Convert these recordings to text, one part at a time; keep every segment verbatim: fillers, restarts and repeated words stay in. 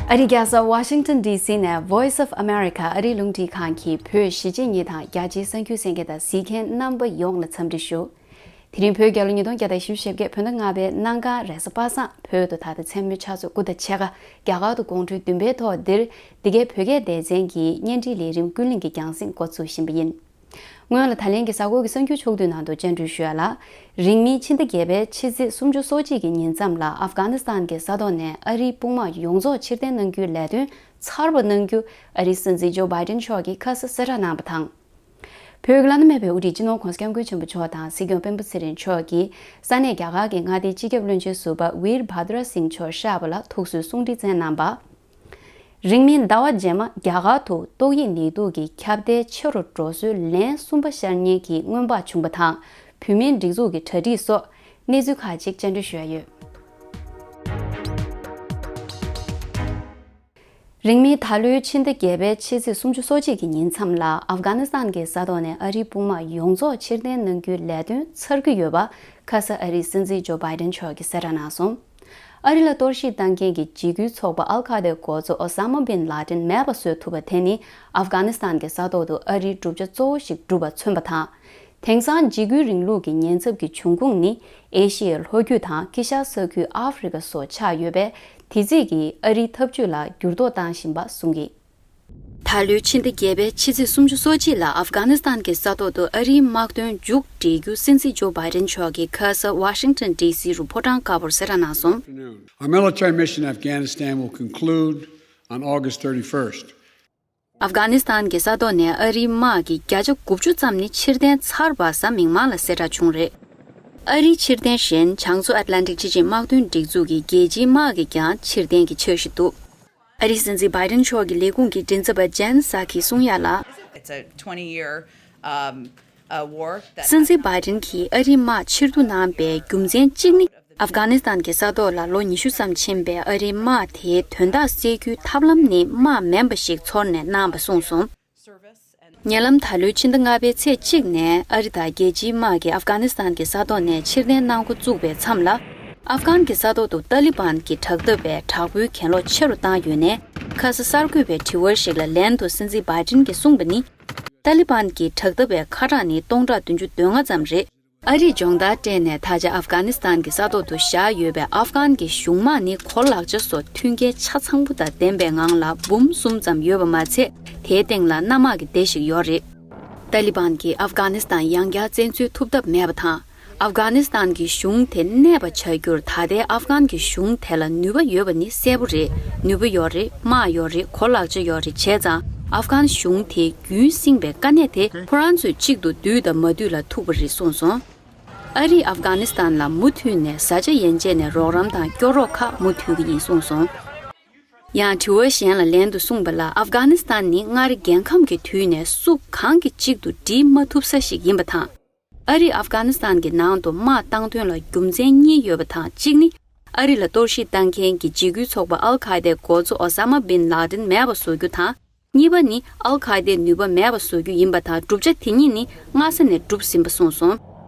ཨ་རིའི་རྒྱལ་ས་ཝ་ཤིང་ཊོན་ཌི་སི་ནས་Voice of America ཨ་རིའི་རླུང་འཕྲིན་ཁང་གི་བོད་གཞིས་བྱེས་གཉིས་དང་རྒྱ་ཆེའི་གསར་འགྱུར་གསན་མཁན་དང་གཟིགས་མཁན་རྣམ་པ་ཡོངས་ལ་འཚམས་འདྲི་ཞུ། དེ་རིང་བོད་རྒྱལ་ལོ་ཉིས་སྟོང་བརྒྱ་དང་བཞི་བཅུ་ཞེ་བརྒྱད་བོད་ཟླ་ལྔ་པའི་གནངས་ཀ་རེས་གཟའ་པ་སངས། བོད་དུ་ད་ལྟ་མཚན་མོའི་ཆུ་ཚོད་དགུ་དང་ཕྱེད་ཀ། རྒྱ་གར་དུ་དགོང་དྲོའི་བདུན་པའི་ཐོག་འདིར་འདི་གའི་བོད་སྐད་སྡེ་ཚན་གྱི་བརྙན་འཕྲིན་ལས་རིམ་ཀུན་གླེང་གི་རྒྱང་སྲིང་འགོ་འཛུགས་བཞིན་པ་ཡིན། སྔོན་ལ་ད་ལན་གྱི་གཟའ་འཁོར་གྱི་གསར་འགྱུར་ཕྱོགས་བསྡུས་ནང་དུ་སྤྱན་འབུལ་ཞུ་ཡ་ལ། རིང་མིན་ཕྱི་ཟླ་བརྒྱད་པའི་ཕྱི་ཚེས་སུམ་ཅུ་སོ་གཅིག་གི་ཉིན་མཚམས་ལ་ཨབ་གྷ་ནི་སི་ཐན་གྱི་ས་ཐོག་ནས་ཨ་རིའི་དཔུང་དམག་ཡོངས་རྫོགས་ཕྱིར་འཐེན་གནང་རྒྱུའི་ལས་དོན་ཚར་བ་གནང་རྒྱུ་ཨ་རིའི་སྲིད་འཛིན་ཇོ་བྷའི་ཏིན་མཆོག་གིས་ཁ་ས་གསལ་བསྒྲགས་གནང་བ་དང་། བོད་ཀྱི་བླ་ན་མེད་པའི་དབུ་ཁྲིད་སྤྱི་ནོར་༸གོང་ས་༸སྐྱབས་མགོན་ཆེན་པོ་མཆོག་དང་སྲིད་སྐྱོང་སྤེན་པ་ཚེ་རིང་མཆོག་གིས་ས་གནས་རྒྱ་གར་གྱི་མངའ་སྡེའི་སྤྱི་ཁྱབ་བློན་ཆེན་ཟུར་པ་ཝིར་བྷ་དྲ་སིང་མཆོག་གཤེགས་པ་ལ་ཐུགས་གསོའི་གསུང་འཕྲིན་བསྩལ་གནང་བ། རིང་མིན་ཟླ་བ་རྗེས་མ་རྒྱ་གར་དུ་ཏོག་དབྱིབས་ནད་དུག་གི་ཁྱབ་གདལ་ཆེ་རུ་འགྲོ་སྲོལ་ལན་གསུམ་པ་ཤར་ཉེན་གྱི་སྔོན་དཔག་བྱུང་བ་དང་། བོད་མིའི་སྒྲིག་འཛུགས་ཀྱི་གྲ་སྒྲིག་སོགས་གནས་ཚུལ་ཁག་ཅིག་བཅར་འདྲི་ཞུ་ཡ་ཡོད། རིང་མིན་ད་ལོའི་ཕྱི་ཟླ་བརྒྱད་པའི་ཕྱི་ཚེས་སུམ་ཅུ་སོ་གཅིག་གི་ཉིན་མཚམས་ལ་ཨབ་གྷ་ནི་སི་ཐན་གྱི་ས་ཐོག་ནས་ཨ་རིའི་དཔུང་དམག་ཡོངས་རྫོགས་ཕྱིར་འཐེན་གནང་རྒྱུའི་ལས་དོན་ཚར་གྱི་ཡོད་པ་ཁ་ས་ཨ་རིའི་སྲིད་འཛིན་ཇོ་བྷའི་ཏིན་མཆོག་གིས་གསལ་བསྒྲགས་གནང་སོང་། ཨ་རི་ལ་གཏོར་བཤིག་བཏང་མཁན་གྱི་འཇིགས་སྐུལ་ཚོགས་པ་ཨལ་ཁ་ཏའི་འགོ་གཙོ་ཨོ་ས་མ་བིན་ལ་ཏིན་མེད་པ་བཟོ་ཐུབ་པ་དེ་ནི་ཨབ་གྷ་ནི་སི་ཐན་གྱི་ས་ཐོག་ཏུ་ཨ་རིའི་གྲུབ་ཆ་གཙོ་བོ་ཞིག་གྲུབ་པ་མཚོན་པ་དང་། དེང་སང་འཇིགས་སྐུལ་རིང་ལུགས་ཀྱི་ཉེན་ཚབས་ཀྱི་འབྱུང་ཁུངས་ནི་ཨེ་ཤི་ཡའི་ལྷོ་རྒྱུད་དང་དཀྱིལ་ཤར་ས་ཁུལ་ཨ་ཧྥེ་རི་ཁ་སོགས་ཆགས་ཡོད་པས། དེ་རྩིས་ཀྱིས་ཨ་རིའི་འཐབ་ཇུས་ལ་འགྱུར་ལྡོག་བཏང་བཞིན་པ་གསུངས་ཀྱིས། ད་ལོའི་ཕྱི་ཟླ་བརྒྱད་པའི་ཕྱི་ཚེས་སུམ་ཅུ་སོ་གཅིག་ལ་ཨབ་གྷ་ནི་སི་ཐན་གྱི་ས་ཐོག་ཏུ་ཨ་རིའི་དམག་དོན་མཇུག་སྒྲིལ་རྒྱུ་སྲིད་འཛིན་ཇོ་བྷའི་ཏིན་མཆོག་གིས་ཁ་ས་ཝ་ཤིང་ཊོན་ཌི་སི་རུ་ཕོ་བྲང་དཀར་པོར་གསལ་བསྒྲགས་གནང་སོང་། Our military mission in Afghanistan will conclude on August thirty-first. ཨབ་གྷ་ནི་སི་ཐན་གྱི་ས་ཐོག་ནས་ཨ་རིའི་དམག་གི་བརྒྱ་ཆ་དགུ་བཅུ་ཙམ་ནི་ཕྱིར་འཐེན་ཚར་བ་གཟའ་མིག་དམར་ལ་གསལ་བསྒྲགས་བྱུང་རེད། ཨ་རིའི་ཕྱིར་འཐེན་བཞིན་བྱང་མཚོ་ཨེཊ་ལན་ཊིག་སྤྱི་ཆིངས་དམག་དོན་སྒྲིག་འཛུགས་ཀྱི་རྒྱལ་སྤྱིའི་དམག་གིས་ཀྱང་ཕྱིར་འཐེན་གྱི་འཆར་གཞི་འདུག་ཨ་རིའི་སྲིད་འཛིན་བྷའི་ཏིན་མཆོག་གི་ལས་ཁུངས་ཀྱི་མགྲིན་ཚབ་པ་ཇན་སཱ་ཁིས་གསུང་ཡ་ལ། It's a twenty year, um, uh, war that སྲིད་འཛིན་བྷའི་ཏིན་གྱིས་ཨ་རིའི་དམག་ཕྱིར་བསྡུ་གནང་པའི་རྒྱུ་མཚན་གཅིག་ནི། ཨབ་གྷ་ནི་སི་ཐན་གྱི་ས་ཐོག་ལ་ལོ་ཉི་ཤུ་ཙམ་ཕྱིན་པའི་ཨ་རིའི་དམག་དེའི་དོན་དག་སེལ་རྒྱུའི་ཐབས་ལམ་ནི་དམག་མིན་པ་ཞིག་ཚོར་ནས་གནང་བ་གསུངས་སོང་། ཉེ་ལམ་ད་ལོའི་ཕྱི་ཟླ་ལྔ་པའི་ཚེས་གཅིག་ནས་ཨ་རི་དང་རྒྱལ་སྤྱིའི་དམག་གིས་ཨབ་གྷ་ནི་སི་ཐན་གྱི་ས་ཐོག་ནས་ཕྱིར་འཐེན་གནང་འགོ་བཙུགས་པའི་མཚམས་ལ། ཨབ་གྷན་གྱི་ས་ཐོག་ཏུ་ཏཱ་ལི་བན་གྱི་དྲག་འཐབ་པས་དྲག་པོའི་གྱེན་ལོག་ཆེ་རུ་བཏང་ཡོད་ནས། ཁ་ས་གསར་འགོད་པའི་དྲི་བ་ཞིག་ལ་ལན་དུ་སྲིད་འཛིན་བྷའི་ཏིན་གྱིས་གསུངས་པ་ནི། ཏཱ་ལི་བན་གྱི་དྲག་འཐབ་པའི་ཁ་གྲངས་ནི་སྟོང་ཕྲག་བདུན་ཅུ་དོན་ལྔ་ཙམ་རེད། ཨ་རིས་སྦྱོང་བརྡར་སྤྲད་ནས་ད་ཆ་ཨབ་གྷ་ནི་སི་ཐན་གྱི་ས་ཐོག་ཏུ་བཞག་ཡོད་པའི་ཨབ་གྷན་གྱི་གཞུང་དམག་ནི་གོ་ལག་ཆ་སོགས་མཐུན་རྐྱེན་ཆ་ཚང་པོ་དང་ལྡན་པའི་ངང་ལ་འབུམ་གསུམ་ཙམ་ཡོད་པ་མ་ཚད། དེའི་སྟེང་ལ་གནམ་དམག་གི་སྡེ་ཞིག་ཡོད་རེད། ཏཱ་ལི་བན་གྱིས་ཨབ་གྷ་ནི་སི་ཐན་ཡང་བསྐྱར་བཙན་འཛུལ་ཐུབ་ཐབས་མེད་པ་དང་། ཨབ་གྷ་ནི་སི་ཐན་གྱི་གཞུང་དེ་གནས་པ་བྱ་རྒྱུར་ད་ལྟའི་ཨབ་གྷན་གྱི་གཞུང་དེ་ལ་ནུས་པ་ཡོད་པ་ནི་གསལ་པོ་རེད། ནུས་པ་ཡོད་རེད། དམག་ཡོད་རེད། གོ་ལག་ཆ་ཡོད་རེད། བྱས་ཙང་ཨབ་གྷན་གཞུང་དེ་རྒྱུན་བསྲིངས་པའི་དཀའ་གནད་དེ་ཁོ་རང་ཚོས་གཅིག་ཏུ་བསྡུས་དང་མ་བསྡུས་ལ་ཐུག་པ་རེད་གསུངས་སོང་། ཨ་རིས་ཨབ་གྷ་ནི་སི་ཐན་ལ་མུ་མཐུད་ནས་བཟའ་བཅའ་ཡན་ཆད་ནས་རོགས་རམ་དང་སྐྱོ་རོགས་ཁག་མུ་མཐུད་ཀྱི་ཡིན་གསུངས་སོང་། ཡང་དྲི་བ་གཞན་ལ་ལན་དུ་གསུངས་པ་ལ། ཨབ་གྷ་ནི་སི་ཐན་ནི་སྔར་རྒྱལ་ཁམས་ཀྱི་དུས་ནས་སུ་གང་གིས་གཅིག་ཏུ་སྒྲིལ་མ་ཐུབ་ས་ཞིག་ཡིན་པ་དང་། ཨ་རིས་ཨབ་གྷ་ནི་སི་ཐན་གྱི་ནང་དུ་དམག་བཏང་དོན་ལ་རྒྱུ་མཚན་གཉིས་ཡོད་པ་དང་། གཅིག་ནི། ཨ་རི་ལ་གཏོར་བཤིག་བཏང་མཁན་གྱི་འཇིགས་སྐུལ་ཚོགས་པ་ཨལ་ཁ་ཡེ་དའི་འགོ་གཙོ་ཨོ་ས་མ་བིན་ལ་ཏིན་མེད་པ་བཟོ་རྒྱུ་དང་། གཉིས་པ་ནི་ཨལ་ཁ་ཡེ་དའི་ནུས་པ་མེད་པ་བཟོ་རྒྱུ་ཡིན་པ་དང་། གྲུབ་ཆ་དེ་གཉིས་ནི་སྔ་ས་ནས་གྲུབ་ཟིན་པ་གསུངས་སོང་།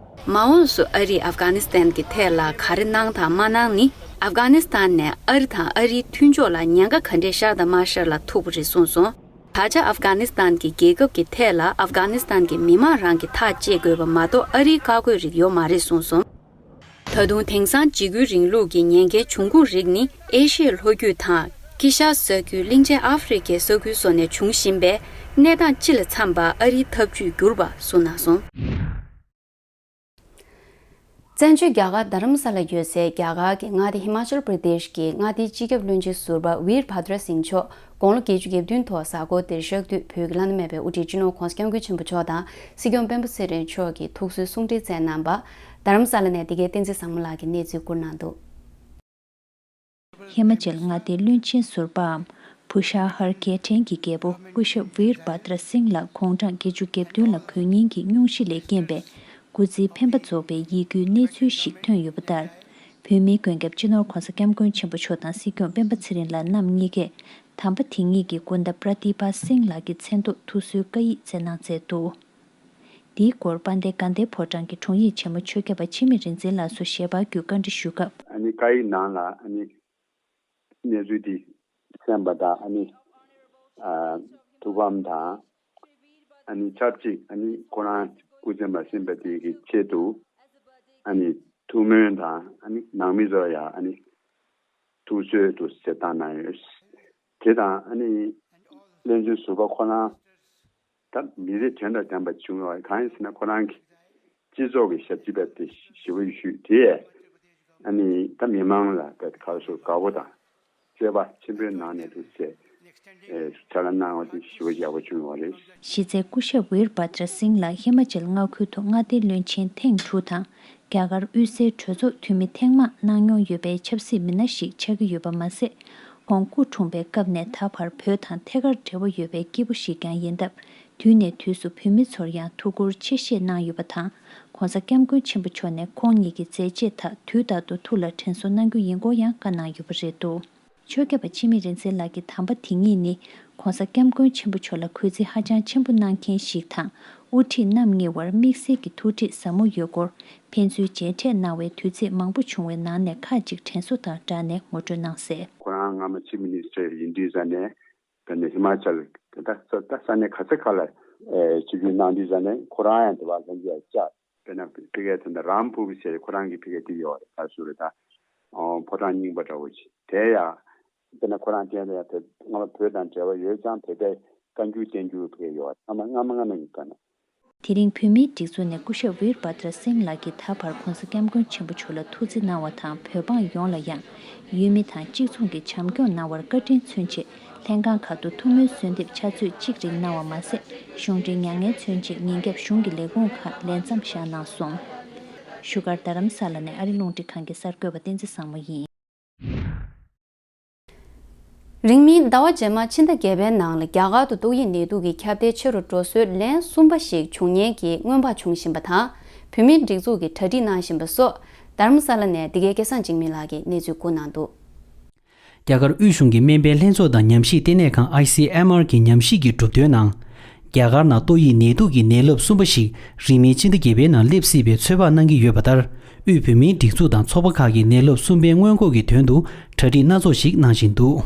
མ་འོངས་སུ་ཨ་རིས་ཨབ་གྷ་ནི་སི་ཐན་གྱི་ཐད་ལ་ག་རེ་གནང་དང་མ་གནང་ནི། ཨབ་གྷ་ནི་སི་ཐན་ནས་ཨ་རི་དང་ཨ་རིའི་མཐུན་ཕྱོགས་ལ་ཉེན་ཁ་ག་འདྲས་ཤར་དང་མ་ཤར་ལ་ཐུག་པ་རེད་གསུངས་སོང་། ད་ཆ་ཨབ་གྷ་ནི་སི་ཐན་གྱི་རྒྱལ་ཁབ་ཀྱི་ཐད་ལ་ཨབ་གྷ་ནི་སི་ཐན་གྱི་མི་མང་རང་གིས་ཐག་བཅད་དགོས་པ་མ་གཏོགས་ཨ་རིའི་བཀའ་བཀོད་རིགས་ཡོད་མ་རེད་གསུངས་སོང་། ད་དུང་དེང་སང་འཇིགས་སྐུལ་རིང་ལུགས་ཀྱི་ཉེན་ཁའི་འབྱུང་ཁུངས་རིགས་ནི་ཨེ་ཤི་ཡའི་ལྷོ་རྒྱུད་དང་། དཀྱིལ་ཤར་ས་ཁུལ། གླིང་ཆེན་ཨ་ཧྥེ་རི་ཁའི་ས་ཁུལ་སོགས་ནས་འབྱུང་བཞིན་པས། གནས་སྟངས་སྤྱི་ལ་འཚམ་པ་ཨ་རིའི་ཐབས་ཇུས་འགྱུར་བ་གསུངས་གནང་སོང་། བཙན་བྱོལ་རྒྱ་གར་རྡ་རམ་ས་ལ་ཡོད་སའི་རྒྱ་གར་གྱི་མངའ་སྡེ་ཧི་མ་ཅལ་པྲ་དེཤ་གི་མངའ་སྡེའི་སྤྱི་ཁྱབ་བློན་ཆེན་ཟུར་པ་ཝིར་བྷ་དྲ་སིང་མཆོག་དགུང་ལོ་བརྒྱད་ཅུ་གྱ་བདུན་ཐོག་གཟའ་འཁོར་འདིར་གཤེགས་དུས། བོད་ཀྱི་བླ་ན་མེད་པའི་དབུ་ཁྲིད་སྤྱི་ནོར་༸གོང་ས་༸སྐྱབས་མགོན་ཆེན་པོ་མཆོག་དང་སྲིད་སྐྱོང་སྤེན་པ་ཚེ་རིང་མཆོག་གིས་ཐུགས་གསོའི་གསུང་འཕྲིན་བསྩལ་གནང་བ། རྡ་རམ་ས་ལ་ནས་འདི་གའི་བསྟན་འཛིན་བཟང་མོ་ལགས་ཀྱིས་གནས་ཚུལ་བསྐུར་གནང་འདུག། ཧི་མ་ཅལ་མངའ་སྡེའི་བློན་ཆེན་ཟུར་པའམ་བྷུ་ཤ་ཧར་རྒྱལ་ཕྲན་གྱི་རྒྱལ་པོ་སྐུ་ཞབས་ཝིར་བྷ་དྲ་སིང་ལགས་དགུང་གྲངས་བརྒྱད་ཅུ་གྱ་བདུན་ལ་འགོས་ཉེན་གྱི་སྙུང་གཞི་ལས་རྐྱེན་པས་སྐུ་ཚེའི་འཕེན་པ་རྫོགས་པའི་ཡིད་སྐྱོའི་གནས་ཚུལ་ཞིག་ཐོན་ཡོད་པ་ལྟར། བོད་མིའི་མགོན་སྐྱབས་སྤྱི་ནོར་༸གོང་ས་༸སྐྱབས་མགོན་ཆེན་པོ་མཆོག་དང་སྲིད་སྐྱོང་སྤེན་པ་ཚེ་རིང་ལགས་རྣམ་གཉིས་ཀས་དམ་པ་དེ་ཉིད་ཀྱི་སྐུ་ཟླ་པྲ་དི་པ་སིང་ལགས་ཀྱི་མཚན་ཐོག་ཐུགས་གསོའི་བཀའ་ཡིག་བསྩལ་གནང་མཛད་འདུག། འདིའི་སྐོར་དཔལ་ལྡན་དགའ་ལྡན་ཕོ་བྲང་གི་དྲུང་ཡིག་ཆེན་མོ་ཆོས་སྐྱབས་པ་འཆི་མེད་རིག་འཛིན་ལགས་སུ་ཞལ་པར་བརྒྱུད་བཀའ་འདྲི་ཞུས་སྐབས། ཨ་ནི་བཀའ་ཡིག་ནང་ལ་ཨ་ནི་གནས་ཚུལ་འདི་ བསྟན་པ་དང་ཨ་ནི་ཨ་ཐུགས་ཕམ་དང་ཨ་ནི་ཆབས་ཅིག་ཨ་ནི་ཁོ་རང་སྐུ་ཚེ་མ་ཟིན་པ་དེ་གི་ཆེད་དུ་ཨ་ནི་ཐུགས་སྨོན་དང་ཨ་ནི་ནང་མི་ཚོ་ཡང་ཨ་ནི་ཐུགས་གསོའི་དུ་ཟེར་བཏང་གནང་ཡོད། དེ་དང་ཨ་ནི་བློན་ཆེན་ཟུར་པ་ཁོ་རང་ད་མི་རེ་དོན་དང་ལྡན་པ་བྱུང་བ་གང་ཡིན་ཟེར་ན་ཁོ་རང་གི་སྤྱི་ཚོགས་ཀྱི་ཞབས་ཕྱི་བས་དེ་ཞི་བ་ཞུས་དེ་ཨ་ནི་ད་མི་མང་ལ་ད་ག་སོ་དགའ་པོ་དང་བརྩེ་བ་ཆེན་པོའི་ནང་ནས་དུ་ཚེ་ཕྱག་ལས་གནང་བ་དེ་ཞི་བ་ཡག་པོ་བྱུང་བ་རེད། གཞི་རྩའི་སྐུ་ཞབས་ཝིར་བྷ་དྲ་སིང་ལ་ཧི་མ་ཅལ་མངའ་ཁུལ་དུ་མངའ་སྡེ་བློན་ཆེན་ཐེངས་དྲུག་དང་། རྒྱ་གར་དབུས་སའི་གྲོས་ཚོགས་འཐུས་མི་ཐེངས་མང་གནང་མྱོང་ཡོད་པའི་ཆབ་སྲིད་མི་སྣ་ཞིག་ཆགས་ཀྱི་ཡོད་པ་མ་ཟད། ཁོང་སྐུ་འཁྲུངས་པའི་སྐབས་ནས་ད་བར་བོད་དང་ཐད་ཀར་འབྲེལ་བ་ཡོད་པའི་སྐྱེས་བུ་ཞིག་ཀྱང་ཡིན་སྟབས། དུས་ནས་དུས་སུ་བོད་མི་ཚོར་ཡང་ཐུགས་ཁུར་ཆེ་བཞེས་གནང་ཡོད་པ་དང་། ྋགོང་ས་ྋསྐྱབས་མགོན་ཆེན་པོ་མཆོག་ནས་ཁོང་ཉིད་ཀྱི་མཛད་རྗེས་དག་དུས་རྟག་ཏུ་ཐུགས་ལ་དྲན་གསོ་གནང་རྒྱུ་ཡིན་སྐོར་ཡང་བཀའ་གནང་ཡོད་པ་རེད་འདུག་ཆོས་སྐྱབས་པ་འཆི་མེད་རིག་འཛིན་ལགས་ཀྱིས་དམ་པ་དེ་ཉིད་ནི་ྋགོང་ས་ྋསྐྱབས་མགོན་ཆེན་པོ་མཆོག་ལ་གུས་བརྩི་ཧ་ཅང་ཆེན་པོ་གནང་མཁན་ཞིག་དང་། དབུ་ཁྲིད་རྣམ་གཉིས་བར་དམིགས་བསལ་གྱི་ཐུགས་འདྲིས་ཟབ་མོ་ཡོད་སྐོར། ཕན་ཚུན་མཇལ་འཕྲད་གནང་བའི་དུས་ཚིགས་མང་པོ་བྱུང་བའི་ནང་ནས་ཁག་ཅིག་དྲན་གསོ་དང་སྦྲགས་ནས་ངོ་སྤྲོད་གནང་གསལ། ཁོ་རང་སྔ་མ་ཆིབ་མི་ནི་སི་ཊར་ཡིན་དུས་ཙ་ནས་ད་ནི་ཧི་མ་ཅལ་ད་ས་ད་ས་གནས་ག་ས་ག་ལ་ཆིབས་བསྒྱུར་གནང་དུས་ཙ་ནས་ཁོ་རང་ཡང་དེ་བ་ལྷན་རྒྱས་བཅར། དཔེར་ན་ཕ་གིའི་ད་ནི་རམ་པུར་ཟེར་ཁོ་རང་གི་ཕ་གིའི་དེ་ཡོད་རེད། ག་སུ་རེད་ད་ཕོ་བྲང་རྙིང་པ་འདྲ་བོ་ཅིག་དེ་ཡང་དཔེར་ན་ཁོ་རང་བསྟན་ཡང་དེ་སྔ་མ་བོད་དང་འབྲེལ་བ་ཡོད་ཙང་བོད་པའི་བཀའ་འགྱུར་བསྟན་འགྱུར་ཕ་གིའི་ཡོད་རེད། སྔ་མ་སྔ་མ་སྔ་མ་ཡིན་པ་ན། དེ་རིང་བོད་མིའི་སྒྲིག་འཛུགས་ནས་སྐུ་ཞབས་ཝིར་བྷ་དྲ་སིང་ལགས་ཀྱིས་ད་བར་ྋགོང་ས་ྋསྐྱབས་མགོན་ཆེན་པོ་མཆོག་ལ་ཐུགས་བརྩེ་གནང་བ་དང་། བོད་འབངས་ཡོངས་ལ་ཡང་ཡུལ་མི་དང་གཅིག་མཚུངས་ཀྱི་བྱམས་སྐྱོང་གནང་བར་བཀའ་དྲིན་མཚོན་ཆེད། ལྷན་ཁང་ཁག་ཏུ་ཐུགས་སྨོན་གསོལ་འདེབས་ཕྱག་ཚོད་གཅིག་རིང་གནང་བ་མ་ཟད། གཞུང་འབྲེལ་མྱ་ངན་མཚོན་ཆེད་ཉིན་རྒྱབ་གཞུང་གི་ལས་ཁུངས་ཁག་ལས་མཚམས་བཞག་གནང་སོང་། བཞུགས་སྒར་རྡ་རམ་ས་ལ་ནས་ཨ་རི་རླུང་འཕྲིན་ཁང་གི་གསར་འགོད་པ་བསྟན་འཛིན་བཟང་མོ་ཡིན། རིང་མིན་ཟླ་བ་རྗེས་མ་ཕྱི་ཟླ་བརྒྱད་པའི་ནང་ལ་རྒྱ་གར་དུ་ཏོག་དབྱིབས་ནད་དུག་གི་ཁྱབ་གདལ་ཆེ་རུ་འགྲོ་སྲོལ་ལན་གསུམ་པ་ཞིག་བྱུང་ཉེན་གྱི་སྔོན་དཔག་བྱུང་བཞིན་པ་དང་། བོད་མིའི་སྒྲིག་འཛུགས་ཀྱིས་གྲ་སྒྲིག་གནང་བཞིན་པ་སོགས་རྡ་རམ་ས་ལ་ནས་འདི་གའི་སྐལ་བཟང་འཇིགས་མེད་ལགས་ཀྱིས་གནས་ཚུལ་བསྐུར་གནང་འདུག་རྒྱ་གར་དབུས་གཞུང་གི་སྨན་པའི་ལྷན་ཚོགས་དང་ཉམས་ཞིབ་ལྟེ་གནས་ཁང་ཨའི་སི་ཨེམ་ཨར་གྱི་ཉམས་ཞིབ་ཀྱི་གྲུབ་དོན་ནང་། རྒྱ་གར་ནང་ཏོག་དབྱིབས་ནད་དུག་གི་ནད་རླབས་གསུམ་པ་ཞིག་རིང་མིན་ཕྱི་ཟླ་བརྒྱད་པའི་ནང་སླེབས་སྲིད་པའི་ཚོད་དཔག་གནང་གི་ཡོད་པ་ལྟར། དབུས་བོད་མིའི་སྒྲིག་འཛུགས་དང་ཚོགས་པ་ཁག་གིས་ནད་རླབས་གསུམ་པའི་སྔོན་འགོག་གི་དོན་དུ་གྲ་སྒྲིག་སྣ་ཚོགས་ཤིག་གནང་བཞིན་འདུག་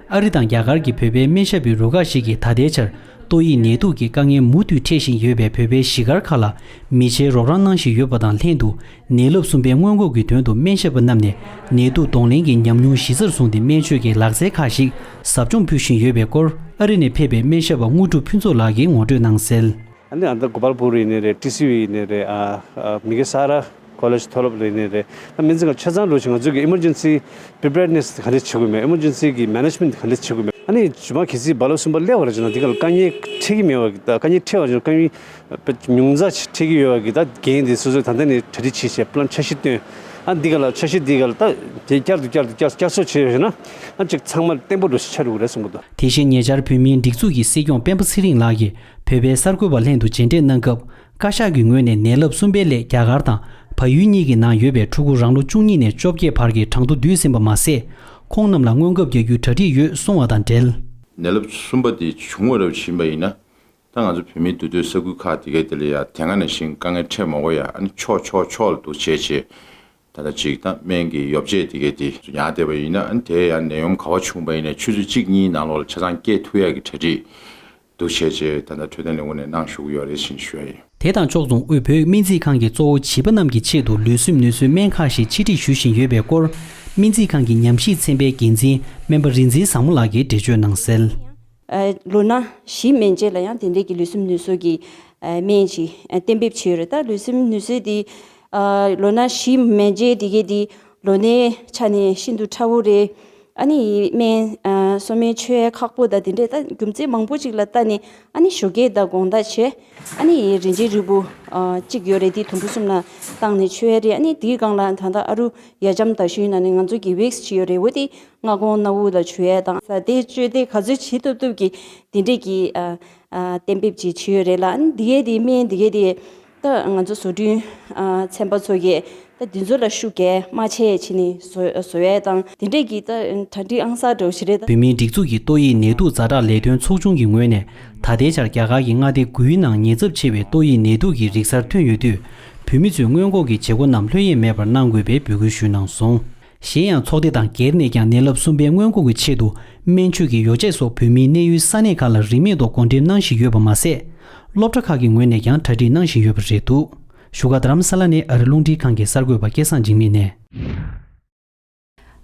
ཨ་རི་དང་རྒྱ་གར་གྱི་བོད་པའི་སྨན་ཞབས་པའི་རུ་ཁག་ཞིག་གིས་ད་ལྟའི་ཆར། ཏོག་དབྱིབས་ནད་དུག་གི་དཀའ་ངལ་མུ་མཐུད་འཕྲད་བཞིན་ཡོད་པའི་བོད་པའི་གཞིས་སྒར་ཁག་ལ། མི་ཆེན་རོགས་རམ་གནང་བཞིན་ཡོད་པ་དང་ལྷན་དུ། ནད་རླབས་གསུམ་པའི་སྔོན་འགོག་གི་དོན་དུ་སྨན་ཞབས་པ་རྣམས་ནས་ནད་དུག་གདོང་ལེན་གྱི་ཉམས་མྱོང་གཞི་རྩར་བཟུང་སྟེ་སྨན་བཅོས་ཀྱི་ལག་རྩལ་ཁག་ཞིག་ཟབ་སྦྱོང་ཕུལ་བཞིན་ཡོད་པའི་སྐོར། ཨ་རི་ནས་ཕེབས་པའི་སྨན་ཞབས་པ་དངོས་གྲུབ་ཕུན་ཚོགས་ལགས་ཀྱིས་ངོ་སྤྲོད་གནང་གསལ། ཨ་ནི་ཨ་ད་གོ་པལ་པུར་ཡིན་ནི་རེད། ཊི་སི་ཡུ་ཡིན་ནི་རེད། ཨ་ཨ་མི་གེ་ས་ར་ཀོ་ལེཇ་མཐོ་སློབ་ཡིན་ནི་རེད། ད་སྨན་རྩིས་ཁང་ཆ་ཚང་འགྲོ་ཞིང་ང་ཚོ་གི་ཨི་མར་ཇེན་སི་པི་རི་པེར་ནེ་སི་ག་འདྲས་བྱེད་དགོས་མེད། ཨི་མར་ཇེན་སི་གི་མེ་ནེཇ་མེན་ཊི་ག་འདྲས་བྱེད་དགོས་མེད། ཨ་ནི་རྗེས་མ་གལ་སྲིད་རྦ་རླབས་གསུམ་པ་སླེབས་པ་རེད་ཅེ་ན་འདི་ག་ལ་དཀའ་ངལ་འཕྲད་ཀྱི་མེད་པ་གི་ད་དཀའ་ངལ་འཕྲད་པ་ཅེ་ན་དཀའ་ངལ་ཉུང་ཙག་ཅིག་འཕྲད་ཀྱི་ཡོད་པ་གི་ད་འགན་འདི་སོ་སོས་ད་ལྟ་ནས་གྲ་སྒྲིག་བྱེད་བྱས་པི་ལན་འཆར་གཞི་བཏོན། ཨ་འདི་ག་ལ་འཆར་གཞི་འདི་ག་ལ་ད་དེ་བསྐྱར་དུ་བསྐྱར་དུ་བསྐྱར་བསྐྱར་གསོ་བྱས་ཡོད་ན་ཨ་ཅིག་ཚང་མ་བརྟན་པོ་འགྲོ་ཞིག་ཆགས་འགྲོ་གི་རེད་བསམ་གི་འདུག་དེ་བཞིན་ཉེ་ཆར་བོད་མིའི་སྒྲིག་འཛུགས་ཀྱི་སྲིད་སྐྱོང་སྤེན་པ་ཚེ་རིང་ལགས་ཀྱིས་བོད་པའི་གསར་འགོད་པ་ལྷན་དུ་མཇལ་འཕྲད་གནང་སྐབས། བཀའ་ཤག་གི་ངོས་ནས་ནད་རླབས་གསུམ་པའི་སླད་རྒྱ་གར་དང་བལ་ཡུལ་གཉིས་ཀྱི་ནང་ཡོད་པའི་ཕྲུ་གུ་རང་ལོ་བཅུ་གཉིས་ནས་བཅོ་བརྒྱད་བར་གྱི་གྲངས་ཐོ་བསྡུས་ཟིན་པ་མ་ཟད། ཁོང་རྣམས་ལ་སྔོན་ཁབ་རྒྱག་རྒྱུའི་གྲ་སྒྲིག་ཡོད་གསུངས་བ་དང་འབྲེལ། ནད་རླབས་གསུམ་པ་དེ་བྱུང་བ་རབས་ཕྱིན་པ་ཡིན་ན། ད་ང་ཚོ་བོད་མིའི་འདུས་སྡོད་ས་ཁུལ་ཁག་དེ་གའི་དེ་ལ་ཡང་དེ་སྔ་ནང་བཞིན་དཀའ་ངལ་འཕྲད་མ་དགོས་ཡ་ཨ་ནི་ཕྱོགས་ཕྱོགས་ཕྱོགས་ལ་འདུ་བྱས་བྱས། ད་ལྟ་ཅིག་ད་སྨན་གྱི་ཡོ་བྱད་དེ་གའི་དེ་ཡང་བསྡད་པ་ཡིན་ན་ཨ་ནི་དེ་ཡང་ནད་ཡམས་ག་བ་བྱུང་པ་ཡིན་ན་ཆུ་ཚོད་གཅིག་གཉིས་ནང་ལོགས་ལ་ཆ་ཚང་སྐྱེལ་ཐུབ་ཡ་གི་གྲ་སྒྲིག་འདུ་བྱས་བྱས་ད་ལྟ་འཕྲོད་བསྟེན་ལས་ཁུངས་ནས་གནང་བཞུགས་ཀྱི་ཡོད་རེད་ཅེས་ཞུ་ཡ་ཡིན། དེ་དང་ཕྱོགས་མཚུངས་དབུས་བོད་སྨན་རྩིས་ཁང་གིས་གཙོ་བོ་བྱིས་པ་རྣམས་ཀྱི་ཆེད་དུ་ལུས་སེམས་ནུས་གསོའི་སྨན་ཁག་ཞིག་ཕྱིར་སྒྲིག་ཞུ་བཞིན་ཡོད་པའི་སྐོར། སྨན་རྩིས་ཁང་གི་ཉམས་ཞིབ་ཚན་པའི་འགན་འཛིན་སྨན་པ་རིག་འཛིན་བཟང་མོ་ལགས་ཀྱིས་འགྲེལ་བརྗོད་གནང་གསལ། ཨ་ལོ་ན་བཞི་མན་ཆད་ལ་ཡང་དེ་འདྲས་ཀྱི་ལུས་སེམས་ནུས་གསོ་གི་ཨ་སྨན་ཅིག་ཨ་གཏན་འབེབས་བྱས་ཡོད་རེད། ད་ལུས་སེམས་ནུས་གསོ་དེ་ཨ་ལོ་ན་བཞི་མན་ཆད་དེ་གའི་དེ་ལོ་ནའི་ཆ་ནས་ཤིན་ཏུ་ཕྲ་བོ་རེད། ཨ་ནི་སྨན་ཨ་གསོ་སྨན་མཆོད་ཡ་ཁག་པོ་དང་དེ་འདྲས་ད་རྒྱུ་མཚན་མང་པོ་ཅིག་ལ་ལྟ་ནས་ཨ་ནི་ཞོགས་ཀས་དང་དགོང་དག་བྱས། ཨ་ནི་རིན་ཆེན་རིལ་བུ་ཨ་གཅིག་ཡོད་རེད། དེ་དུམ་བུ་གསུམ་ལ་བཏང་ནས་མཆོད་ཡ་རེད། ཨ་ནི་དེའི་སྒང་ལ་ད་ལྟ་ཨ་རུ་ཡ་ལྕམ་དར་ཤུལ་ནང་ནས་ང་ཚོ་གི་ཝེག་སི་བྱས་ཡོད་རེད། འོ་དེ། སྔ་དགོང་སྣ་བུག་ལ་བྱུག་ཡས་དང་ཟ་དེ་བཅོས་ཏེ་ག་ཚོད་བྱེད་ཐུབ་ཐུབ་ཀྱི་དེ་འདྲས་ཀྱི་ཨ་ཨ་གཏན་འབེབས་ཅིག་བྱས་ཡོད་རེད་ལ། ཨ་ནི་འདི་གའི་དེ་སྨན་འདི་གའི་དེ་ད་ང་ཚོ་བཟོ་སྐྲུན་ཨ་ཚན་པ་ཚོ་གིས་ད་འདི་ཚོ་ལ་ཤུགས་རྒྱག་མ་བྱས་བྱས་ནས་བཟོ་བཟོ་ཡས་དང་དེ་འདྲས་ཀྱི་ད་གྲ་སྒྲིག་ཨང་གསར་འདྲ་བོ་ཞིག་རེད་ད། བོད་མིའི་སྒྲིག་འཛུགས་ཀྱི་ཏོག་དབྱིབས་ནད་དུག་ཛ་དྲག་ལས་དོན་ཚོགས་ཆུང་གི་ངོས་ནས་ད་ལྟའི་ཆར་རྒྱ་གར་གྱི་མངའ་སྡེ་དགུའི་ནང་ཉེན་ཚབས་ཆེ་བའི་ཏོག་དབྱིབས་ནད་དུག་གི་རིགས་གསར་ཐོན་ཡོད་དུས། བོད་མི་ཚོས་སྔོན་འགོག་གི་བྱེད་སྒོ་རྣམས་ལྷོད་གཡེང་མེད་པར་གནང་དགོས་པའི་འབོད་སྐུལ་ཞུས་གནང་སོང་། གཞན་ཡང་ཚོགས་སྡེ་དང་སྒེར་ནས་ཀྱང་ནད་རླབས་གསུམ་པའི་སྔོན་འགོག་གི་ཆེད་དུ་སྨན་བཅོས་ཀྱི་ཡོ་བྱད་སོགས་བོད་མིའི་གནས་ཡུལ་ས་གནས་ཁག་ལ་རིན་མེད་དུ་བགོ་འགྲེམས་གནང་བཞིན་ཡོད་པ་མ་ཟད། སློབ་གྲྭ་ཁག་གི་ངོས་ནས་ཀྱང་གྲ་སྒྲིག་གནང་བཞིན་ཡོད་པ་རེད་འདུག་བཞུགས་སྒར་རྡ་རམ་ས་ལ་ནས་ཨ་རི་རླུང་འཕྲིན་ཁང་གི་གསར་འགོད་པ་སྐལ་བཟང་འཇིགས་མེད་ནས།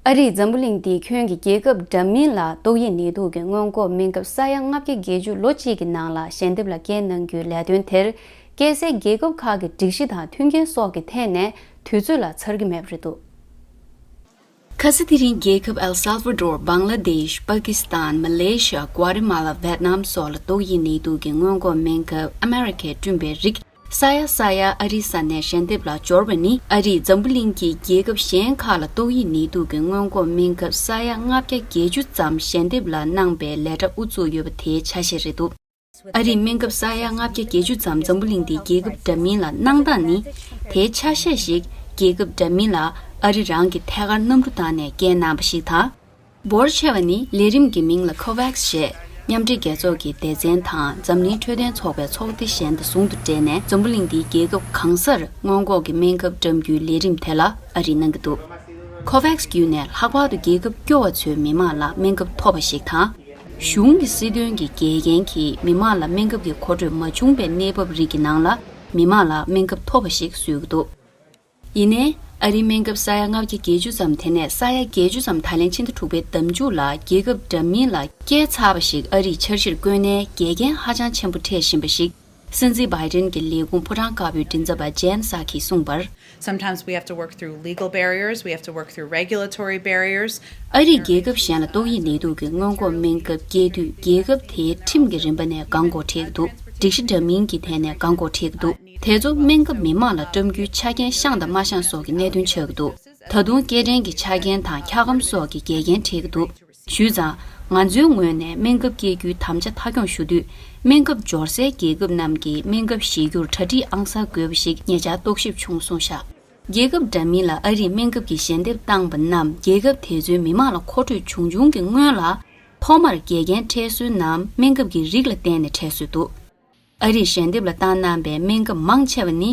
ཨ་རིས་འཛམ་བུ་གླིང་འདིའི་ཁྱོན་གྱི་རྒྱལ་ཁབ་འདྲ་མིན་ལ་ཏོག་དབྱིབས་ནད་དུག་གི་སྔོན་འགོག་སྨན་ཁབ་ས་ཡ་ལྔ་བརྒྱ་བརྒྱད་ཅུ་ལོ་གཅིག་གི་ནང་ལ་ཞལ་འདེབས་ལ་སྐྱེལ་གནང་རྒྱུའི་ལས་དོན་དེར། རྒྱལ་སའི་རྒྱལ་ཁབ་ཁག་གི་སྒྲིག་གཞི་དང་མཐུན་རྐྱེན་སོགས་ཀྱི་ཐད་ནས་དུས་ཚོད་ལ་ཚར་གྱི་མེད་པ་རེད་འདུག་ཁ་སང་དེ་རིང་རྒྱལ་ཁབ་ཨེལ་སཱལ་ཝ་ཌོར། བང་ལ་དེཤ། པ་ཀི་སི་ཐན། མ་ལེ་ཤི་ཡ། གུ་ཨ་ཏི་མ་ལ། ཝེད་ནམ་སོགས་ལ་ཏོག་དབྱིབས་ནད་དུག་གི་སྔོན་འགོག་སྨན་ཁབ་ཨ་མེ་རི་ཁས་བསྐྲུན་པའི་རིགས་ས་ཡ་ས་ཡ་ཨ་རིའི་ས་ནས་ཞལ་འདེབས་ལ་འབྱོར་བ་ནི། ཨ་རིས་འཛམ་བུ་གླིང་གི་རྒྱལ་ཁབ་གཞན་ཁག་ལ་ཏོག་དབྱིབས་ནད་དུག་གི་སྔོན་འགོག་སྨན་ཁབ་ས་ཡ་ལྔ་བརྒྱ་བརྒྱད་ཅུ་ཙམ་ཞལ་འདེབས་ལ་གནང་པའི་ལས་གྲྭ་དབུ་བཙུགས་ཡོད་པ་དེའི་ཆ་ཤས་རེད་འདུག་ཨ་རིས་སྨན་ཁབ་ས་ཡ་ལྔ་བརྒྱ་བརྒྱད་ཅུ་ཙམ་འཛམ་བུ་གླིང་འདིའི་རྒྱལ་ཁབ་འདྲ་མིན་ལ་གནང་སྟངས་ནི། དེའི་ཆ་ཤས་ཤིག་རྒྱལ་ཁབ་འདྲ་མིན་ལ་ཨ་རི་རང་གི་ཐད་ཀར་གནམ་གྲུ་བཏང་ནས་སྐྱེལ་གནང་བ་ཞིག་དང་། འབོར་ཆེ་བ་ནི་ལས་རིམ་གྱི་མིང་ལ་ཁོ་ཝེག་སི་ཞེས་མཉམ་འབྲེལ་རྒྱལ་ཚོགས་ཀྱི་སྡེ་ཚན་དང་འཛམ་གླིང་འཕྲོད་བསྟེན་ཚོགས་པའི་ཚོགས་སྡེ་གཞན་དང་ཟུང་དུ་འབྲེལ་ནས་འཛམ་བུ་གླིང་འདིའི་རྒྱལ་ཁབ་གང་སར་སྔོན་འགོག་གི་སྨན་ཁབ་བཀྲམ་རྒྱུའི་ལས་རིམ་དེ་ལ་ཨ་རིས་གནང་གི་འདུག་ཁོ་ཝེག་སི་བརྒྱུད་ནས་ལྷག་པར་དུ་རྒྱལ་ཁབ་སྐྱོ་བ་ཚོའི་མི་མང་ལ་སྨན་ཁབ་ཐོབ་པ་ཞིག་དང་། གཞུང་གི་སྲིད་དོན་གྱི་འགལ་རྐྱེན་གྱིས་མི་མང་ལ་སྨན་ཁབ་ཀྱི་མཁོ་སྤྲོད་མ་བྱུང་པའི་གནས་བབ་རིགས་ཀྱི་ནང་ལ་མི་མང་ལ་སྨན་ཁབ་ཐོབ་པ་ཞིག་བཟོས་ཀྱི་འདུག་ཡིན་ནའི། ཨ་རིའི་སྨན་ཁབ་ས་ཡ་ལྔ་བརྒྱ་བརྒྱད་ཅུ་ཙམ་དེ་ནས་ས་ཡ་བརྒྱད་ཅུ་ཙམ་ད་ལན་ཕྱི་ཟླ་དྲུག་པའི་ཟླ་མཇུག་ལ་རྒྱལ་ཁབ་འདྲ་མིན་ལ་སྐྱེལ་ཚར་བ་ཞིག་ཨ་རིས་འཆར་གཞིར་བཀོད་ནའི་འགལ་རྐྱེན་ཧ་ཅང་ཆེན་པོ་འཕྲད་བཞིན་པ་ཞིག་སྲིད་འཛིན་བྷའི་ཌེན་གྱི་ལས་ཁུངས་ཕོ་བྲང་དཀར་པོའི་མགྲིན་ཚབ་པ་ཇེན་སཱ་ཁིས་གསུངས་པར། Sometimes we have to work through legal barriers, we have to work through regulatory barriers. ཨ་རིས་རྒྱལ་ཁབ་གཞན་ལ་ཏོག་དབྱིབས་ནད་དུག་གི་སྔོན་འགོག་སྨན་ཁབ་སྐྱེལ་དུས་རྒྱལ་ཁབ་དེའི་ཁྲིམས་ཀྱི་རིམ་པ་ནས་གང་དགོས་འཕྲད་ཀྱི་འདུག་སྒྲིག་གཞི་འདྲ་མིན་གྱི་ཐད་ནས་གང་དགོས་འཕྲད་ཀྱི་འདུག་དེ་ཚོ་སྨན་ཁབ་མི་མང་ལ་བཀྲམ་རྒྱུའི་ཆ་རྐྱེན་བཤངས་དང་མ་བཤངས་སོགས་ཀྱི་གནད་དོན་ཆགས་ཀྱི་འདུག་ད་དུང་སྐྱེལ་འདྲེན་གྱི་ཆ་རྐྱེན་དང་འཁྱག་སྒམ་སོགས་ཀྱི་འགལ་རྐྱེན་འཕྲད་ཀྱི་འདུག་ཞུས་ཙང་། ང་ཚོའི་ངོས་ནས་སྨན་ཁབ་སྐྱེལ་རྒྱུའི་དམ་བཅའ་མཐའ་འཁྱོངས་ཞུ་དུས། སྨན་ཁབ་འབྱོར་སའི་རྒྱལ་ཁབ་རྣམས་ཀྱིས་སྨན་ཁབ་བཞེས་རྒྱུར་གྲ་སྒྲིག་ཨང་གསར་དགོས་པ་ཞིག་ཉེ་ཆར་རྟོག་ཞིབ་བྱུང་གསུངས་བཞག་རྒྱལ་ཁབ་འདྲ་མིན་ལ་ཨ་རིས་སྨན་ཁབ་ཀྱི་ཞལ་འདེབས་བཏང་པ་རྣམས་རྒྱལ་ཁབ་དེ་ཚོའི་མི་མང་ལ་མཁོ་སྤྲོད་བྱུང་བྱུང་གི་སྔོན་ལ། ཐོག་མར་འགལ་རྐྱེན་འཕྲད་སྲོལ་རྣམས་སྨན་ཁབ་ཀྱི་རིགས་ལ་བརྟེན་ནས་འཕྲད་སྲོལ་འདུག་ཨ་རིས་ཞལ་འདེབས་ལ་བཏང་གནང་པའི་སྨན་ཁབ་མང་ཆེ་བ་ནི།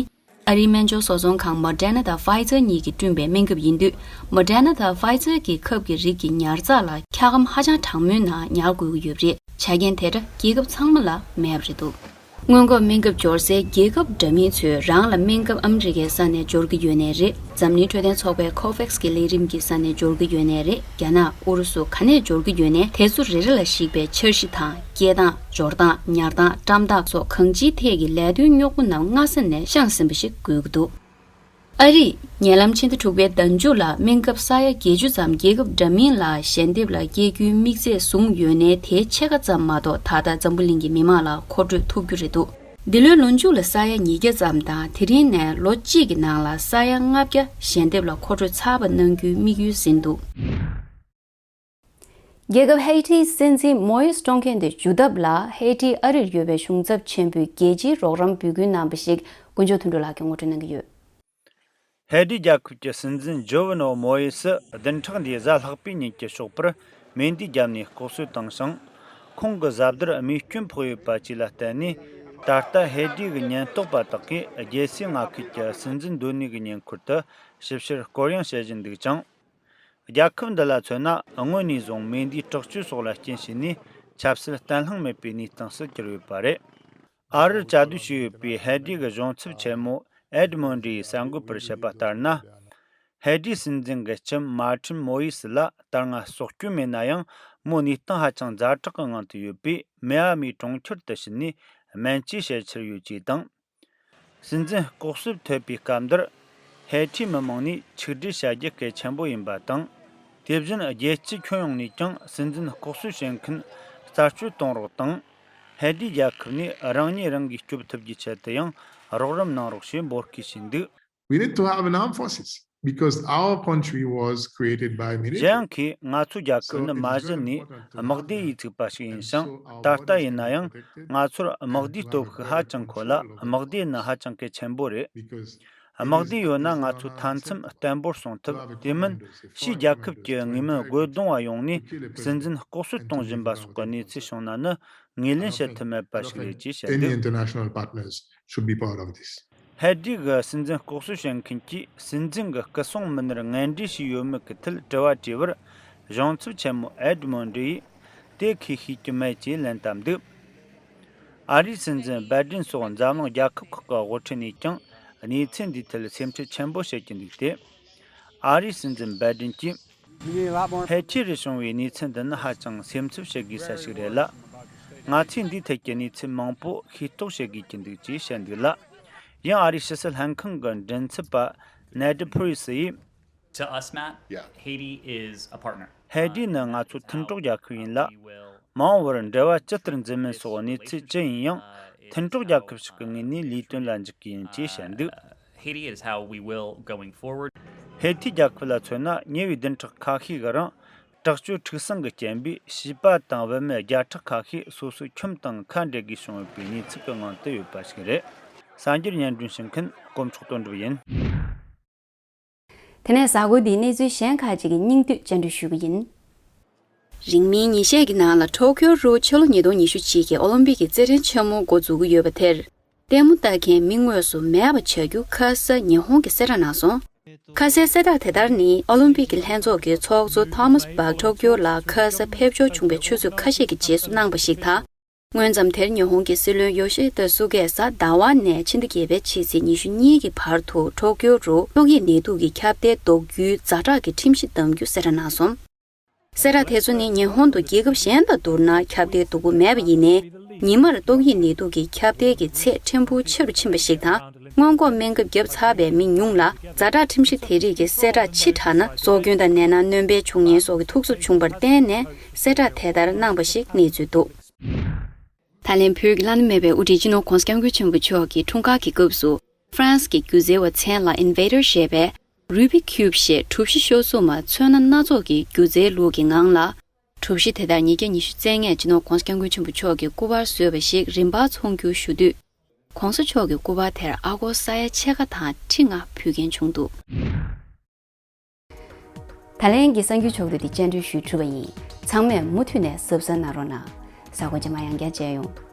ཨ་རིའི་སྨན་སྦྱོར་གསོ་ཚོང་ཁང་Moderna་དང་Pfizer་གཉིས་ཀྱིས་བསྐྲུན་པའི་སྨན་ཁབ་ཡིན་དུས། Moderna་དང་Pfizer་གྱི་ཁབ་ཀྱི་རིགས་ཀྱི་ཉར་ཚགས་ལ་འཁྱག་སྒམ་ཧ་ཅང་གྲང་མོའི་ནང་ཉར་དགོས་ཀྱི་ཡོད་པ་རེད། ཆ་རྐྱེན་དེ་འདྲ་རྒྱལ་ཁབ་ཚང་མ་ལ་མེད་པ་རེད་འདུག་སྔོན་འགོག་སྨན་ཁབ་འབྱོར་སའི་རྒྱལ་ཁབ་འདྲ་མིན་ཚོས་རང་ལ་སྨན་ཁབ་ཨ་མི་རི་ཀའི་ས་ནས་འབྱོར་གྱི་ཡོད་ནའི་རེད། འཛམ་གླིང་འཕྲོད་བསྟེན་ཚོགས་པའི་ཁོ་ཝེག་སི་གི་ལས་རིམ་གྱི་ས་ནས་འབྱོར་གྱི་ཡོད་ནའི་རེད། རྒྱ་ནག་ཨུ་རུ་སུ་ག་ནས་འབྱོར་གྱི་ཡོད་ནའི་དེ་ཚོ་རེ་རེ་ལ་གཞིགས་པའི་འཆར་གཞི་དང་སྐྱེལ་སྟངས། འབྱོར་སྟངས། ཉར་སྟངས། བཀྲམ་སྟངས་སོགས་གང་ཅིའི་ཐད་ཀྱི་ལས་དོན་རྙོག་པོ་རྣམས་སྔ་ས་ནས་བཤངས་ཟིན་པ་ཞིག་དགོས་ཀྱི་འདུག་ཨ་རིས་ཉེ་ལམ་ཕྱི་ཟླ་དྲུག་པའི་ཟླ་མཇུག་ལ་སྨན་ཁབ་ས་ཡ་བརྒྱད་ཅུ་ཙམ་རྒྱལ་ཁབ་འདྲ་མིན་ལ་ཞལ་འདེབས་ལ་སྐྱེལ་རྒྱུའི་དམིགས་ཚད་བཟུང་ཡོད་ནའི་དེའི་ཕྱེད་ཀ་ཙམ་མ་གཏོགས་ད་ལྟ་འཛམ་བུ་གླིང་གི་མི་མང་ལ་མཁོ་སྤྲོད་ཐུབ་རྒྱུ་རེད་འདུག་འདི་ལོའི་ལོ་མཇུག་ལ་ས་ཡ་ཉིས་བརྒྱ་ཙམ་དང་དེ་རིང་ནས་ལོ་གཅིག་གི་ནང་ལ་ས་ཡ་ལྔ་བརྒྱ་ཞལ་འདེབས་ལ་མཁོ་སྤྲོད་ཚར་བ་གནང་རྒྱུའི་དམིགས་ཡུལ་ཟིན་འདུག་རྒྱལ་ཁབ་ཧེ་ཊིའི་སྲིད་འཛིན་མོ་ཡིས་བཀྲོངས་མཁན་དེ་འཇུ་ཐབས་ལ་ཧེ་ཊི་ཨ་རིར་ཡོད་པའི་གཞུང་ཚབ་ཆེན་པོས་རྒྱལ་སྤྱིའི་རོགས་རམ་འབོད་སྐུལ་གནང་པ་ཞིག་དཀོན་མཆོག་དོན་གྲུབ་ལགས་ཀྱིས་ངོ་སྤྲོད་གནང་གི་ཡོད། ཧེ་ཊི་རྒྱལ་ཁབ་ཀྱི་སྲིད་འཛིན་ཇོ་ཝི་ནོ་མོ་ཡེ་སི་བདུན་ཕྲག་འདིའི་གཟའ་ལྷག་པའི་ཉིན་གྱི་ཞོགས་པར་མེ་མདས་བརྒྱབ་ནས་ལྐོག་གསོད་བཏང་ཞིང་། ཁོང་གི་གཟའ་བདར་རྨས་སྐྱོན་ཕོག་ཡོད་པ་བཅས་ལ་བརྟེན་ནས། ད་ལྟ་ཧེ་ཊི་གི་ཉེན་རྟོག་པ་དག་གིས་རྒྱལ་སའི་མངའ་ཁུལ་གྱི་སྲིད་འཛིན་སྡོད་གནས་ཀྱི་ཉེ་འཁོར་དུ་ཞིབ་བཤེར་སྐོར་གཡེང་བྱེད་བཞིན་འདུག་ཅིང་། རྒྱལ་ཁབ་འདི་ལ་མཚོན་ན། སྔོན་ནས་བཟུང་མེ་མདའི་དྲག་སྤྱོད་སོགས་ལ་རྐྱེན་བྱས་ནས་ཆབ་སྲིད་བརྟན་ལྷིང་མེད་པའི་གནས་སྟངས་སུ་གྱུར་ཡོད་པ་རེད། ཨ་རིར་བཅའ་སྡོད་བྱས་ཡོད་པའི་ཧེ་ཊི་གི་གཞུང་ཚབ་ཆེན་མོ་ཨེ་ཌི་མོན་ཌིས་གསར་འགོད་པར་བཤད་པ་ལྟར་ན། ཧེ་ཊིའི་སྲིད་འཛིན་གྱི་ཁྱིམ་མ་ཁྲིན་མོ་ཡེ་སི་ལ་ད་སྔ་སྲོག་སྐྱོན་མེད་ན་ཡང་། མོ་གནས་སྟངས་ཧ་ཅང་ཛ་དྲག་གི་ངང་དུ་ཡོད་པས། མི་ཨ་མིའི་གྲོང་ཁྱེར་དུ་ཕྱིན་ནས་སྨན་བཅོས་བྱེད་འཆར་ཡོད་ཅེས་དང་། སྲིད་འཛིན་ལྐོག་གསོད་ཐེབས་པའི་སྐབས་འདིར། ཧེ་ཊིའི་མི་མང་ནས་ཆིག་སྒྲིལ་བྱ་རྒྱུ་གལ་ཆེན་པོ་ཡིན་པ་དང་། དེ་བཞིན་རྒྱལ་སྤྱི་ཁྱོན་ཡོངས་ནས་ཀྱང་སྲིད་འཛིན་ལྐོག་གསོད་བྱེད་མཁན་རྩད་གཅོད་གཏོང་རོགས་དང་། ཧེ་ཊི་རྒྱལ་ཁབ་ནས་རང་ཉིད་རང་གིས་སྐྱོབ་ཐུབ་རྒྱུའི་ཆེད་དུ་ཡང་རོགས་རམ་གནང་རོགས་ཞེས་འབོད་སྐུལ་བྱས་འདུག We need to have an armed forces because our country was created by military. གཞན་ཡང་གིས་ང་ཚོའི་རྒྱལ་ཁབ་ནི་མ་གཞི་ནས་དམག་སྡེ་ཡིས་ཚུགས་པ་ཞིག་ཡིན་ཞིང་། ད་ལྟ་ཡིན་ན་ཡང་ང་ཚོར་དམག་སྡེའི་སྟོབས་ཤུགས་ཧ་ཅང་མཁོ་ལ། དམག་སྡེ་ནི་ཧ་ཅང་གལ་ཆེན་པོ་རེད། དམག་སྡེ་ཡོད་ན་ང་ཚོས་མཐའ་མཚམས་བརྟན་པོར་སྲུང་ཐུབ། དེ་མིན་ཕྱིའི་རྒྱལ་ཁབ་ཀྱི་དངོས་མིན་རྒོལ་རྡུང་བ་ཡོང་ནས་སྲིད་འཛིན་ལྐོག་གསོད་གཏོང་བཞིན་པ་སོགས་ཀྱི་གནས་ཚུལ་བྱུང་ན་ནི་ངོས་ལེན་བྱེད་ཐུབ་མེད་པ་ཞིག་རེད་ཅེས་བཤད་འདུག Any international partners should be part of this. ཧེ་ཏི་གི་སྲིད་འཛིན་ལྐོག་གསོད་བྱེད་མཁན་གྱིས་སྲིད་འཛིན་གྱི་སྐུ་སྲུང་མི་སྣར་ངན་འབྲེལ་བྱས་ཡོད་མེད་ཀྱི་ཐད་དྲི་བ་དྲིས་པར། གཞུང་ཚབ་ཆེན་མོ་ཨེ་ཌི་མོན་ཌི་ཡིས་དེ་ཁོས་ཤེས་ཀྱི་མེད་ཅེས་ལན་བཏབ་འདུག་ཨ་རིའི་སྲིད་འཛིན་སྦའི་ཏིན་སོགས་འཛམ་གླིང་རྒྱལ་ཁབ་ཁག་གི་དབུ་ཁྲིད་ནས་ཀྱང་གནས་ཚུལ་འདིའི་ཐད་སེམས་ཁྲལ་ཆེན་པོ་བྱེད་ཀྱི་འདུག་སྟེ། ཨ་རིའི་སྲིད་འཛིན་སྦའི་ཏིན་གྱིས། ཕལ་ཆེར་བྱུང་བའི་གནས་ཚུལ་འདི་ནི་ཧ་ཅང་སེམས་འཚབ་བྱེད་དགོས་ས་ཞིག་རེད་ལ། ང་ཚོས་འདིའི་ཐད་ཀྱི་གནས་ཚུལ་མང་པོ་ཤེས་རྟོགས་བྱེད་དགོས་ཀྱི་འདུག་ཅེས་བཤད་འདུག་ལ། ཡང་ཨ་རིའི་ཕྱི་སྲིད་ལྷན་ཁང་གི་མགྲིན་ཚབ་པ་ནེད་པྲི་སི་ཡིས། To us, Matt, Yeah. Haiti is a partner. ཧེ་ཏི་ནི་ང་ཚོའི་མཐུན་གྲོགས་རྒྱལ་ཁབ་ཡིན་ལ། We will མ་འོངས་པར་འབྲེལ་བ་ཇི་ལྟར་འཛིན་མིན་སོགས་གནས་ཚུལ་ཅི་ཡིན་ཡང་མཐུན་གྲོགས་རྒྱལ་ཁབ་ཞིག་གི་ངོས་ནས་ལས་དོན་ལ་འཇུག་གི་ཡིན་ཅེས་བཤད་འདུག Haiti is how we will going forward. ཧེ་ཐི་རྒྱལ་ཁབ་ལ་མཚོན་ན། ཉེ་བའི་བདུན་ཕྲག་ཁ་ཤས་ཀྱི་རིང་དྲག་སྤྱོད་འཁྲུག་ཟིང་གི་རྐྱེན་པས་བྱིས་པ་དང་བུད་མེད་བརྒྱ་ཕྲག་ཁ་ཤས་སོ་སོའི་ཁྱིམ་དང་ཁ་འབྲལ་དགོས་བྱུང་ཡོད་པའི་གནས་ཚུལ་གྱི་ངང་དུ་ཡོད་པ་ཞིག་རེད། གསར་འགྱུར་སྙན་སྒྲོན་ཞུ་མཁན་དཀོན་མཆོག་དོན་གྲུབ་ཡིན། དེ་ནས་གཟའ་འཁོར་འདིའི་གནས་ཚུལ་གཞན་ཁག་ཅིག་གི་སྙིང་བསྡུས་བཅར་འདྲི་ཞུ་གི་ཡིན། རིང་མིན་ཉིན་ཤས་ཀྱི་ནང་ལ་ཊོ་ཀིའོ་རུ་ཕྱི་ལོ་ཉིས་སྟོང་ཉི་ཤུ་གཅིག་གི་ཨོ་ལིམ་པིག་གི་རྩེད་འགྲན་ཆེན་མོ་འགོ་འཛུགས་ཀྱི་ཡོད་པ་དེར། ལྟད་མོ་ལྟ་མཁན་མི་དངོས་སུ་མེད་པ་བྱ་རྒྱུ་ཁ་ས་ཉི་ཧོང་གིས་གསལ་བསྒྲགས་གནང་སོང་། ཁ་སའི་གསལ་བསྒྲགས་དེ་ལྟར་ནི་ཨོ་ལིམ་པིག་གི་ལྷན་ཚོགས་ཀྱི་ཚོགས་གཙོ་ཐོ་མཱས་བྷག་ཊོ་ཀིའོ་ལ་ཁ་ས་ཕེབས་འབྱོར་བྱུང་བའི་ཆུ་ཚོད་ཁ་ཤས་ཀྱི་རྗེས་སུ་གནང་བ་ཞིག་དང་། སྔོན་ཙམ་དེར་ཉི་ཧོང་གི་སྲིད་བློན་ཡོ་ཤི་ཧི་ད་སུ་གས་གཟའ་ཟླ་བ་ནས་ཕྱི་ཟླ་བརྒྱད་པའི་ཕྱི་ཚེས་ཉི་ཤུ་གཉིས་ཀྱི་བར་དུ་ཊོ་ཀིའོ་རུ་ཏོག་དབྱིབས་ནད་དུག་གི་ཁྱབ་གདལ་ཟློག་རྒྱུའི་ཛ་དྲག་གི་ཁྲིམས་གཞི་བསྡམ་རྒྱུ་གསལ་བསྒྲགས་གནང་སོང་། གསལ་བསྒྲགས་དེ་ཚོ་ནི་ཉི་ཧོང་དུ་རྒྱལ་ཁབ་གཞན་དང་བསྡུར་ན་ཁྱབ་གདལ་སྡུག་པོ་མེད་པ་ཡིན་ནའི། ཉི་མར་ཏོག་དབྱིབས་ནད་དུག་གི་ཁྱབ་གདལ་གྱི་ཚད་ཕྲན་བུ་ཆེ་རུ་ཕྱིན་པ་ཞིག་དང་། སྔོན་འགོག་སྨན་ཁབ་བརྒྱབ་ཚར་བའི་མི་ཉུང་ལ་ཛ་དྲག་ཁྲིམས་གཞི་དེ་རིགས་ཀྱི་གསལ་བསྒྲགས་ཕྱི་དྲགས་ན་སྲོག་སྐྱོན་དང་ནད་མནར་སྣོན་སྤེལ་བྱུང་ཉེན་སོགས་ཀྱི་ཐུགས་འཚབ་བྱུང་བར་བརྟེན་ནས་གསལ་བསྒྲགས་དེ་ལྟར་གནང་བ་ཞིག་གནས་ཚུལ་འདུག་ད་ལན་བོད་ཀྱི་བླ་ན་མེད་པའི་དབུ་ཁྲིད་སྤྱི་ནོར་༸གོང་ས་༸སྐྱབས་མགོན་ཆེན་པོ་མཆོག་གི་འཁྲུངས་སྐར་གྱི་སྐབས་སུ། ཧྥ་རན་སི་གི་སྒྱུ་རྩལ་བ་མཚན་ལ་ཨིན་ཝེ་ཊར་ཞེས་པས་རུ་བི་ཁིའུབ་ཞེས་གྲུ་བཞི་ཤོག་གསུམ་མ་ཚོན་སྣ་སྣ་ཚོགས་ཀྱི་སྒྱུ་རྩལ་ལུགས་ཀྱི་ངང་ལ། གྲུ་བཞི་དེ་དག་ཉིས་བརྒྱ་ཉི་ཤུ་རྩ་ལྔ་སྤྱི་ནོར་༸གོང་ས་༸སྐྱབས་མགོན་ཆེན་པོ་མཆོག་གི་སྐུ་པར་བཟོས་པ་ཞིག་རིམ་པར་ཚོང་བསྒྱུར་ཞུ་དུས། ༸གོང་ས་མཆོག་གི་སྐུ་པར་དེར་ཨ་སྒོར་ས་ཡ་ཕྱེད་ཀ་དང་ཁྲི་ལྔ་འབུལ་མཁན་བྱུང་འདུག་ད་ལན་གྱི་གསར་འགྱུར་ཕྱོགས་བསྡུས་འདི་བཅར་འདྲི་ཞུས་གྲུབ་པ་ཡིན། ཚང་མས་མུ་མཐུད་ནས་གཟབ་གཟབ་གནང་རོགས་གནང་། གཟའ་འཁོར་རྗེས་མ་ཡང་བསྐྱར་མཇལ་ཡོང་།